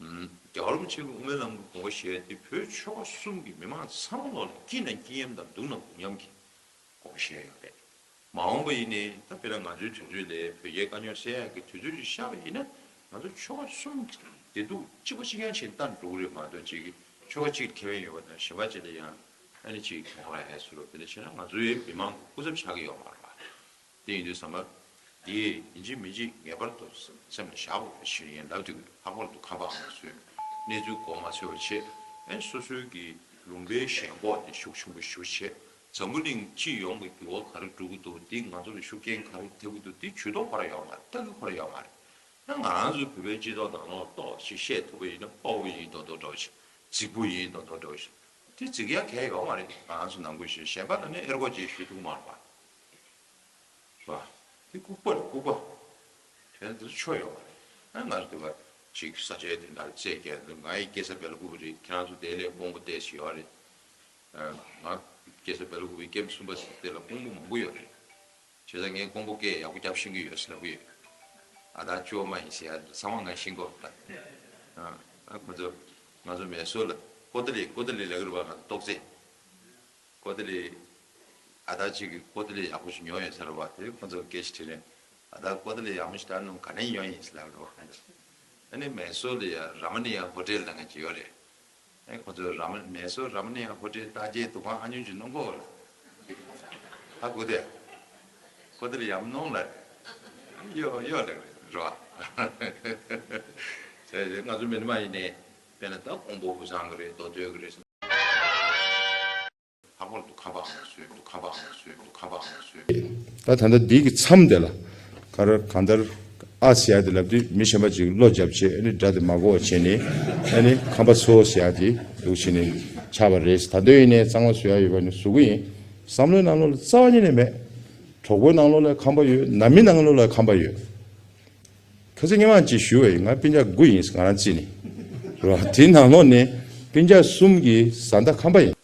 བ། རྒྱལ་བ་རིན་པོ་ཆེ་གི་དབུ་མའི་ལམ་གྱི་དགོངས་པ་བཞེས་དེ་བོད་ཆོལ་ཁ་གསུམ་གྱི་མི་མང་ཚང་མ་ལོག་ལ་སྐྱིད་ན་སྐྱིད་མཉམ་དང་སྡུག་ན་སྡུག་མཉམ་གྱི་དགོངས་པ་བཞེས་ཡོད་རེད། མ་འོངས་པ་ཡིན་ནའི་ད་དཔེར་ན་ང་ཚོའི་དུས་ཚོད་ལས་བོད་རྒྱའི་དཀའ་རྙོག་སེལ་ཡག་གི་དུས་ཚོད་ཅིག་ཤར་བ་ཡིན་ན་ང་ཚོ་ཆོལ་ཁ་གསུམ་བདེ་སྡུག་གཅིག་པ་གཅིག་རྐྱང་བྱས་བལྟ་འགྲོ་གི་རེད་མ་གཏོགས་ཅིག་ཆོལ་ཁ་གཅིག་ཁེ་ཕན་ཡོད་པ་དང་གཞན་པ་གཅིག་ལ་ཡང་ཨ་ནི་ཅིག་གྱོང་རག་ཡག་བཟོ་འདྲ་དེ་འདྲ་བྱས་ན་ང་ཚོའི་མི་མང་གི་སྐུ་ཚབ་ཆགས་ཀྱི་ཡོད་མ་རེད་པ། དེ་ཡིན་དུས་ཙམ་པ། འདི་ཡིན་གཅིག་མིན་གཅིག་ངེས་པར་དུ་སེམས་ལ་བཞག་དགོས་པའི་ཕྱིར་ཡིན་ལབ་དུས་ལྷག་པར་དུ་ཁམས་པ་ཨ་མདོ་ཚོས་གནས་ཚུལ་མགོ་མ་ཚོས་པ་བྱས་ ཨེ་སོ་སོའི་གི་ལུང་པའི་ཞེན་ཁོག་དེ་ཤུགས་ཆེན་པོ་ཞུ་བྱས། འཛམ་བུ་གླིང་སྤྱི་ཡོངས་ཀྱི་འགྱུར་བ་ག་རེ་འགྲོ་གི་འདུག་འདི་ང་ཚོ་ལ་ཤུགས་རྐྱེན་ག་རེ་ཐེབས་ཀྱི་འདུག་འདི་ཇུས་གཏོགས་ཁོ་རང་ཡོད་མ་རེད། ལྟ་གི་ཁོ་རང་ཡོད་མ་རེད། ད་ང་རང་ཚོའི་བོད་པའི་སྤྱི་ཚོགས་ནང་ལོགས་ཏོག་ཅིག་བཤད་ཐུབ་པ་ཡིན་ན་དཔའ་བོ་ཡིན་མདོག་མདོག་འདྲ་བོ་ཞིག་རྫིག་པོ་ཡིན་མདོག་མདོག་འདྲ་བོ་ཞིག་དེ་རྫིག་ཡ་གལ་ཡོད་མ་རེད། ང་རང་ཚོ་ནང་ཁུལ་ཞིག་གཞན་པ་ལ་ནི་ཨེར་གོ་ཅིག་ཞུ་ཐུབ་མ་རེད་པ། བ། དེ་ལྐུགས་པ་རེད་ལྐུགས་པ། དེ་འདིར་ཆོ་ཡོད་མ་རེད། ཨ་ང་ཚོ་བ་ཅིག་ས་ཆའི་དེ་འདྲ་རྩེད་རྒྱག་འདུག་ང་ཡི་སྐྱེས་ས་སྦེལ་ཀོབ་རེད། ཁྱེད་རང་ཚོ་དེ་ལས་དཔོན་པོ་ཏོག་ཙམ་ཡོད་རེད། ང་སྐྱེས་ས་སྦེལ་ཀོབ་ཀེམ་གསུམ་པ་ཟེར་དེ་ལ་དཔོན་པོ་མང་པོ་ཡོད་རེད། བྱས་ཙང་ངས་དཔོན་པོ་སྐད་ཡག་པོ་རྒྱབ་ཤེས་ཀྱི་ཡོད་ཟེར་ལབ་ཀྱི་ཡོད། ཨ་ད་ཅོ་མ་ཡིན་ཟེར་ཡ་ཚང་མ་ང་ཤེས་གོ། ཨ་ཁོ་ཚོ་ང་ཚོ་མེ་སོར་ལ་ཀོ་ཏ་ལི་ཀོ་ཏ་ལི་ལབ་ཀྱི་རེད་པ། ང་ཏོག་ཙེ་ཀོ་ཏ་ལི། ཨ་ད་ཅིག་གིས་ཀོ་ཏ་ལི་ཡག་པོ་ཞིག་ཉོ་ཡོད་ཟེར་བ་དེ་ཁོ་ཚོ་སྐད་ཆ་དྲིས་ནས། ཨ་ད་ཀོ་ཏ་ལི་ཡག་མོ་ཞིག་ད་ནང་ག་ནས་ཉོ་ཡིན་ཟེར་ལབ་རེད་པ། ཨ་ནི་མེ་སོར་ལ་ཡ་ར་མ་ནི་ཡ་ཧོ་ཊེལ་ལབ་མཁན་ཅིག་ཡོད་རེད། ཨེ་ཁོ་ཚོས་ར་མ་མེ་སོར་ར་མ་ནི་ཡ་ཧོ་ཊེལ་བརྟག་དཔྱད་འདུ་ཁང་ཨ་ཉུང་ཅིག་གནང་གོ་ལ། ཧ་གོ་དེ། ཁོ་དེ་ལ་ཡམ་གནང་ལ། ཡོ་ཡོ་ལེ་རོ། ཟེར་ང་ཚོ་མི་ནི་མ་ཡིན་ནས་དཔེར་ན་ད་ཀོང་པོ་ཧུ་སང་གི་རེད། རྡོ་སྟོད་ཀྱི་རེད། ལྷག་པར་དུ་ཁམས་པའམ་སུའི་དུ་ཁམས་པའམ་སུའི་དུ་ཁམས་པའམ་སུའི། ད་ད་ལྟ་འདི་གི་མཚམས་དེ་ལ་ག་རེ་གང་ལྟར་ཨ་ཟེར་ཡ་དེ་ལབ་དུས་མི་གཞན་པ་ཅིག་བློ་རྒྱབ་བྱས། ཨ་ནི་སྒྲ་དེ་མ་གོ་བ་བྱས་ནས། ཨ་ནི་ཁམས་པ་སོ་ཟེར་ཡ་དེ་འདུག་བྱས་ནས་ཆགས་པ་རེད། ད་དུང་ཡིན་ནའི་གཙང་མ་བཟོ་ཡ་ཡོད་པ་ནི་བཟོ་གི་ཡིན། བསམ་བློའི་ནང་ལོགས་ལ་རྩ་བ་ཉིད་ནས་མེད། གྲོགས་པོའི་ནང་ལོགས་ལ་ཁམས་པ་ཡོད། ནང་མི་ནང་ལོགས་ལ་ཁམས་པ་ཡོད། ཁ་སང་སྔོན་མ་ཅིག་ཞུས་པ་ཡིན། ང་སྤུན་ཀྱག་དགུ་ཡིན་ང་རང་རྩིས་ནས། རེད་པ། དེའི་ནང་ལོགས་ནས་སྤུན་ཀྱག་གསུམ་གྱི་བཟའ་ཟླ་ཁམས་པ་ཡིན།